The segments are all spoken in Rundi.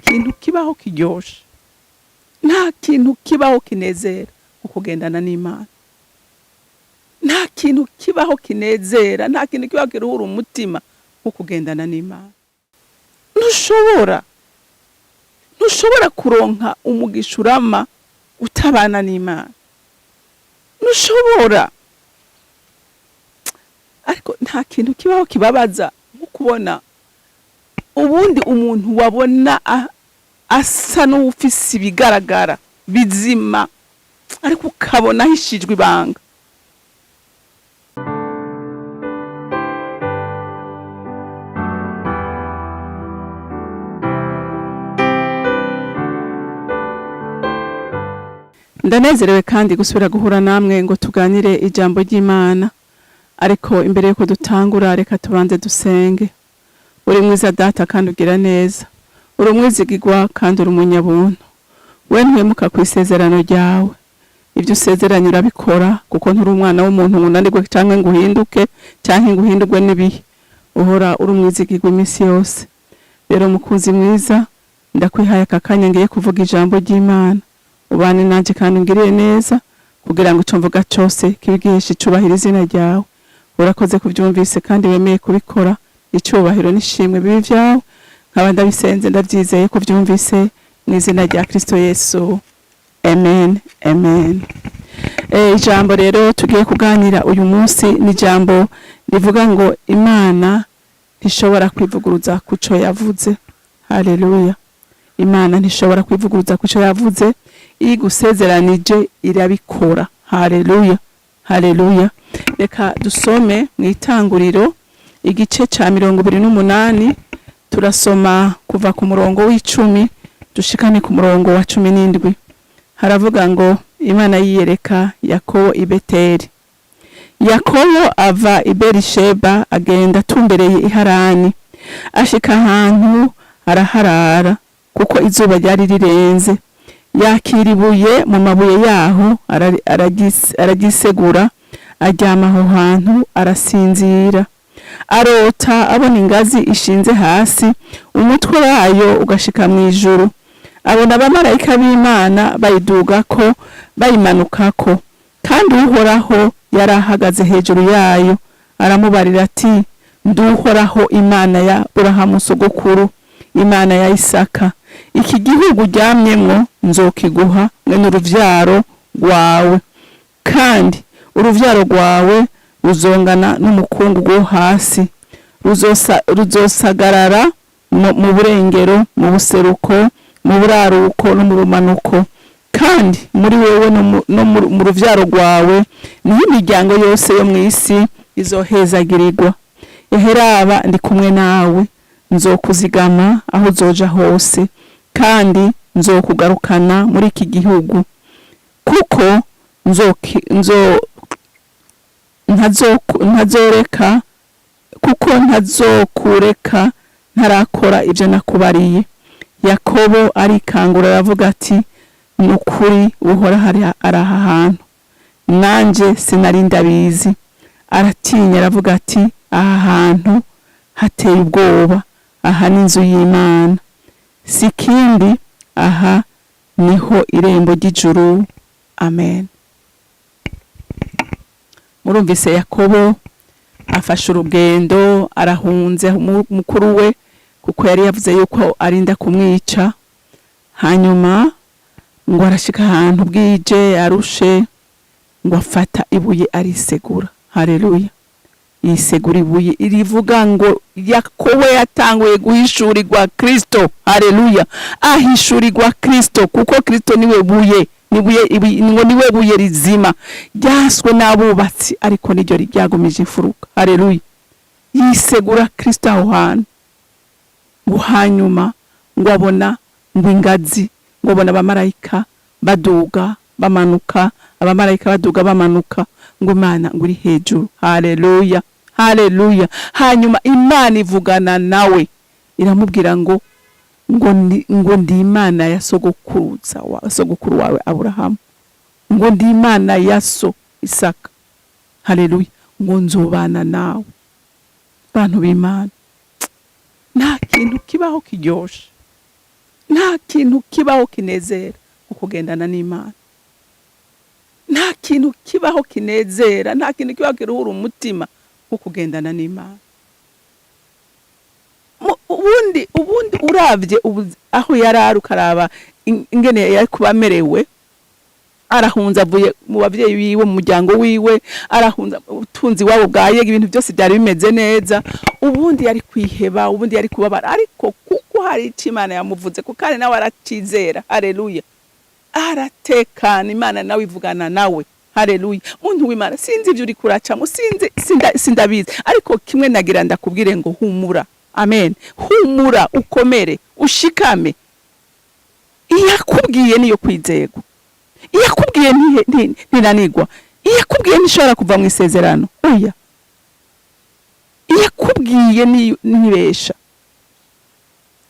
Kintu kibaho kiryoshe, nta kintu kibaho kinezera nko kugendana n'Imana. Nta kintu kibaho kinezera, nta kintu kibaho kiruhura umutima nko kugendana n'Imana. Ntushobora kuronka umugisha urama utabana n'Imana, ntushobora. Ariko nta kintu kibaho kibabaza nko kubona ubundi umuntu wabona asa n'uwufise ibigaragara bizima, ariko ukabona ahishijwe ibanga. Ndanezerewe kandi gusubira guhura namwe ngo tuganire ijambo ry'Imana. Ariko imbere yuko dutangura, reka tubanze dusenge. Uri mwiza Data kandi ugira neza, uri umwizigirwa kandi uri umunyabuntu. We ntuhemuka ku isezerano ryawe, ibyo usezeranye urabikora, kuko nturi umwana w'umuntu ngo unanirwe cyangwa ngo uhinduke cyangwa ngo uhindurwe n'ibihe. Uhora uri umwizigirwa iminsi yose. Rero mukunzi mwiza, ndakwihaye aka kanya ngiye kuvuga ijambo ry'Imana. Ubane nanjye kandi ungirire neza, kugira ngo icyo mvuga cyose kibe gihesha icubahiro izina ryawe. Urakoze kubyumvise kandi wemeye kubikora. Icyubahiro n'ishimwe bibe ibyawe. Nkaba ndabisenze ndabyizeye ko byumvise, mu izina rya Kristo Yesu, amen, amen. Ijambo rero tugiye kuganira uyu munsi ni ijambo rivuga ngo Imana ntishobora kwivuguruza ku cyo yavuze. Haleluya! Imana ntishobora kwivuguruza ku cyo yavuze. Iyo igusezeranije irabikora. Haleluya, haleluya! Reka dusome mu Itanguriro igice ca 28. Turasoma kuva ku murongo w'10 dushikane ku murongo wa 17. Haravuga ngo: Imana yiyereka Yakobo i Beteli. Yakobo ava i Berisheba, agenda atumbereye i Harani. Ashika ahantu araharara, kuko izuba ryari rirenze. Yakira ibuye mu mabuye yaho, aragisegura, aryama aho hantu arasinzira. Arota abona ingazi ishinze hasi, umutwe wayo ugashika mu ijuru. Abona abamarayika b'Imana bayidugako bayimanukako, kandi Uhoraho yari ahagaze hejuru yayo. Aramubarira ati: "Nduhoraho, Imana ya Burahamu sogokuru, Imana ya Isaka. Iki gihugu uryamyemwo nzokiguha mwe n'uruvyaro rwawe, kandi uruvyaro rwawe ruzongana n'umukungugu wo hasi, ruzosagarara mu burengero, mu buseruko, mu buraruko no mu bumanuko. Kandi muri wewe no mu ruvyaro rwawe niho imiryango yose yo mu isi izohezagirirwa. Eheraba, ndi kumwe nawe, nzokuzigama aho uzoja hose, kandi nzokugarukana muri iki gihugu, kuko ntazoreka, kuko ntazokureka ntarakora ibyo nakubariye." Yakobo arikangura, aravuga ati: "Ni ukuri Uhoraho ari aha hantu, nanjye sinari ndabizi." Aratinya, aravuga ati: "Aha hantu hateye ubwoba, aha ni inzu y'Imana, si ikindi, aha niho irembo ry'ijuru." Amen. Murumvise, Yakobo afashe urugendo, arahunze mukuru we, kuko yari yavuze yuko arinda kumwica. Hanyuma ngo arashika ahantu bwije, arushe, ngo afata ibuye arisegura. Haleluya! Yisegura ibuye rivuga ngo Yakobo yatanguye guhishurirwa Kristo. Haleluya! Ahishurirwa Kristo, kuko Kristo niwe buye, nibuye ngo niwe buye rizima ryaswe n'abubatsi, ariko niryo ryagumije imfuruka. Haleluya! Yisegura Kristo aho hantu. Ngo hanyuma ngo abona ngo ingazi, ngo abona abamarayika baduga bamanuka, abamarayika baduga bamanuka, ngo Imana ngo iri hejuru. Haleluya, haleluya! Hanyuma Imana ivugana nawe, iramubwira ngo ndi Imana ya sogokuruza wa sogokuru wawe Aburahamu, ngo ndi Imana ya so Isaka. Haleluya! Ngo nzobana nawe. Bantu b'Imana, nta kintu kibaho kiryoshe, Nta kintu kibaho kinezera nko kugendana n'Imana. Nta kintu kibaho kinezera, nta kintu kibaho kiruhura umutima nko kugendana n'Imana. Ubundi uravye aho yari ari, ukaraba ingene yari kuba amerewe, arahunze avuye mu bavyeyi biwe, mu muryango wiwe, arahunze ubutunzi wabo bwaye, ibintu byose byari bimeze neza. Ubundi yari kwiheba, ubundi yari kubabara, ariko kuko hari ico Imana yamuvuze, kuko kandi nawe aracizera, haleluya, aratekana. Imana nawe ivugana nawe, haleluya. Muntu w'Imana, sinzi ivyo uriko uracamo, sinzi, sindabizi, ariko kimwe nagira ndakubwire ngo humura. Amen. Humura, ukomere, ushikame. Iyakubwiye niyo kwizegwa, iyakubwiye ntinanigwa, iyakubwiye ntishobora kuva mu isezerano. Oya, iyakubwiye ntibesha.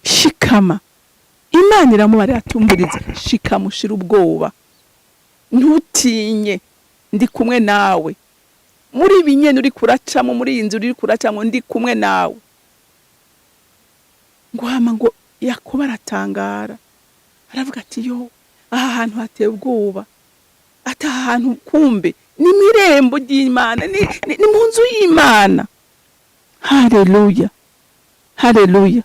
Shikama. Imana iramubarira, atumbiriza, shikama, ushira ubwoba, ntutinye, ndi kumwe nawe muri ibi nyene uri kuracamo, muri iyi nzu uri kuracamo, ndi kumwe nawe. Ngo hama ngo Yakobo aratangara, aravuga ati: "Yo, aha hantu hateye ubwoba." Ati: "Aha hantu kumbe ni mu irembo ry'Imana, ni mu nzu y'Imana." Haleluya, haleluya.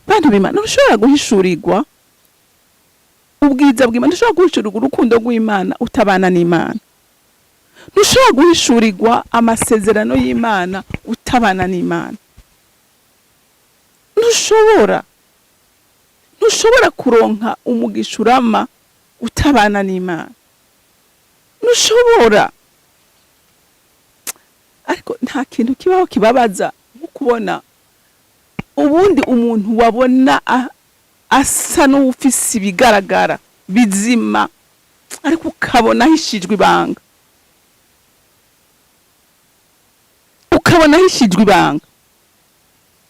Bantu b'Imana, ntushobora guhishurirwa ubwiza bw'Imana, ntushobora guhishurirwa urukundo rw'Imana utabana n'Imana. Ntushobora guhishurirwa amasezerano y'Imana utabana n'Imana. Ntushobora kuronka umugisha urama utabana n'Imana, ntushobora. Ariko nta kintu kibaho kibabaza nko kubona ubundi umuntu wabona asa n'uwufise ibigaragara bizima, ariko ukabona ahishijwe ibanga, ukabona ahishijwe ibanga.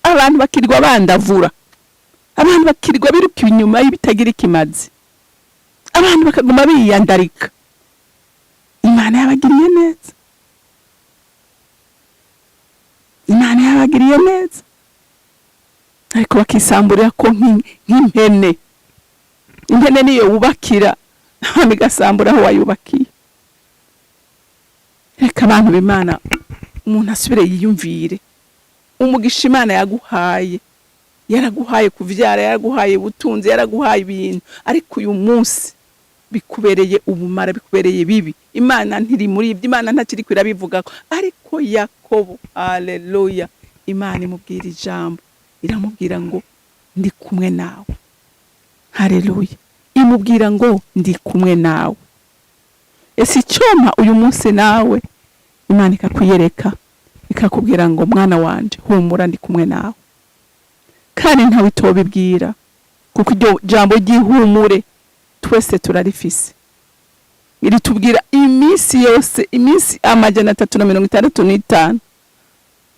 Abantu bakirirwa bandavura, abantu bakirirwa biruka inyuma y'ibitagira ikimazi, abantu bakaguma biyandarika. Imana yabagiriye neza, Imana yabagiriye neza, ariko bakisamburira ko nk'impene. Impene niyo wubakira, hama igasambura aho wayubakiye. Reka, abantu b'Imana, umuntu asubire yiyumvire umugisha Imana yaguhaye. Yaraguhaye kuvyara, yaraguhaye ubutunzi, yaraguhaye ibintu, ariko uyu munsi bikubereye ubumara, bikubereye bibi. Imana ntiri muri ibyo, Imana ntakiri irabivugako. Ariko Yakobo, haleluya, Imana imubwira ijambo, iramubwira ngo: "Ndi kumwe nawe." Haleluya. Imubwira ngo: "Ndi kumwe nawe." Ese icyoma uyu munsi nawe Imana ikakwiyereka, ikakubwira ngo: "Mwana wanje, humura, ndi kumwe nawe"? Kandi ntawe itobibwira, kuko iryo jambo ry'ihumure twese turarifise. Ritubwira iminsi yose, iminsi 365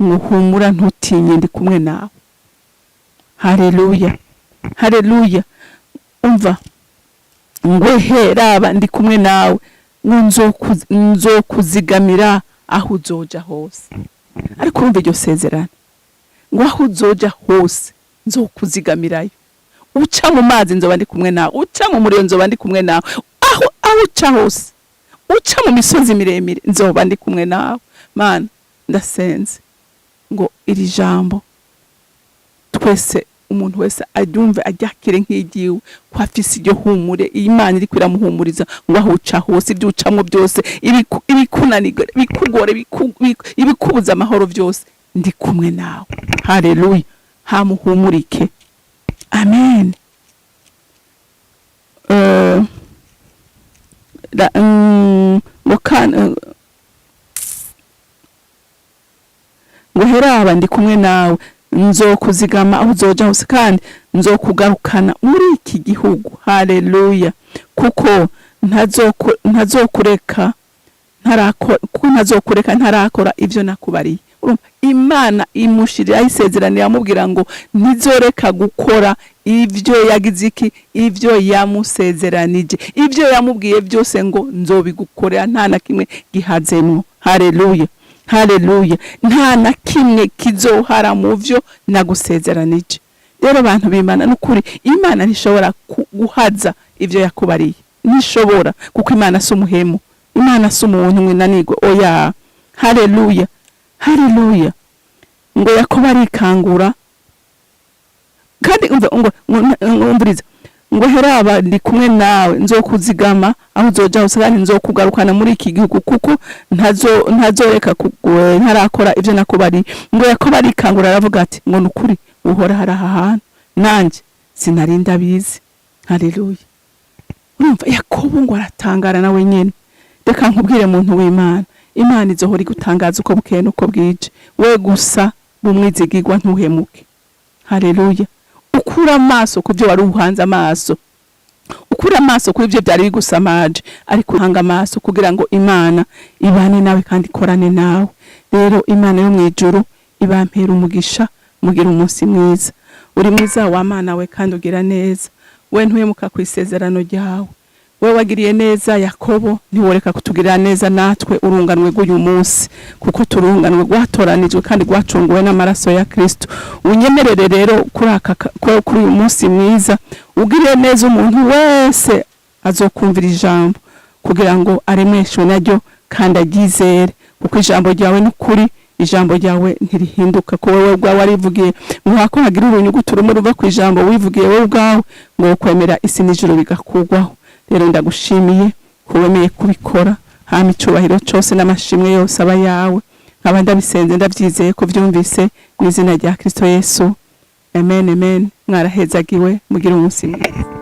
ngo: "Humura, ntutinye, ndi kumwe nawe." Haleluya, haleluya. Umva ngo: "He, raba, ndi kumwe nawe," ngo "nzokuzigamira aho uzoja hose." Ariko urumva iryo sezerano ngo: "Aho uzoja hose nzokuzigamirayo. Uca mu mazi, nzoba ndi kumwe nawe. Uca mu muriro, nzoba ndi kumwe nawe. Aho uca hose, uca mu misozi miremire, nzoba ndi kumwe nawe." Mana, ndasenze ngo iri jambo twese, umuntu wese aryumve, aryakire nk'igiwe, ko afise iryo humure Imana iriko iramuhumuriza ngo aho uca hose, ibyo ucamwo byose, ibikunanirwa, ibikugora, ibikubuza amahoro byose, ndi kumwe nawe. Haleluya. Hamuhumurike. Amen. Ngo ngo: "Heraba, ndi kumwe nawe, nzokuzigama aho uzoja hose, kandi nzokugarukana muri iki gihugu." Haleluya. Kuko ntazokureka ntarakora, kuko ntazokureka ntarakora ivyo nakubariye. Urumva, Imana imushiriraho isezerano, iramubwira ngo ntizoreka gukora ivyo yagize iki, ivyo yamusezeranije, ivyo yamubwiye byose, ngo nzobigukorera, nta na kimwe gihazemwo. Haleluya, haleluya. Nta na kimwe kizohara mu vyo nagusezeranije. Rero bantu b'Imana, n'ukuri Imana ntishobora guhaza ivyo yakubariye, ntishobora, kuko Imana si umuhemu, Imana si umuntu mwinanirwe, oya. Haleluya, haleluya. Ngo Yakobo arikangura kandi umva, ngo umviriza, ngo heraba, ndi kumwe nawe, nzokuzigama aho uzoja hose, kandi nzokugarukana muri iki gihugu, kuko ntazoreka ntarakora ivyo nakubariye. Ngo Yakobo arikangura, aravuga ati ngo nukuri uhora hari aha hantu, nanje sinari ndabizi. Haleluya. Urumva, Yakobo ngo aratangara nawe nyene. Reka nkubwire, muntu w'Imana, Imana izohora igutangaza uko bukeye n'uko bwije. We gusa bumwizigirwa, ntuhemuke. Haleluya. Ukura amaso ku byo wari uhanze amaso, ukura amaso kuri ibyo byari bigusamaje, ariko uhanga amaso kugira ngo Imana ibane nawe kandi ikorane nawe. Rero Imana yo mu ijuru ibampera umugisha, mugira umunsi mwiza. Uri mwiza wa Mana we, kandi ugira neza. We ntuhemuka ku isezerano ryawe. We wagiriye neza Yakobo, ntiworeka kutugirira neza natwe urunganwe rw'uyu munsi, kuko turunganwe rwatoranijwe kandi rwacunguwe n'amaraso ya Kristo. Unyemerere rero kuri uyu munsi mwiza ugiriye neza umuntu wese azokumvira ijambo, kugira ngo aremeshwe naryo kandi aryizere, kuko ijambo ryawe ni ukuri, ijambo ryawe ntirihinduka, ko wowe ubwawe warivugiye ngo hako hagira urunyuguti rumwe ruva ku ijambo wivugiye wowe ubwawe, ngo kwemera isi n'ijuru bigakurwaho. Rero ndagushimiye ko wemeye kubikora. Hama icubahiro cose n'amashimwe yose aba yawe. Nkaba ndabisenze ndavyizeye ko vyumvise, mu izina rya Kristo Yesu, amen, amen. Mwarahezagiwe, mugire umunsi mwiza.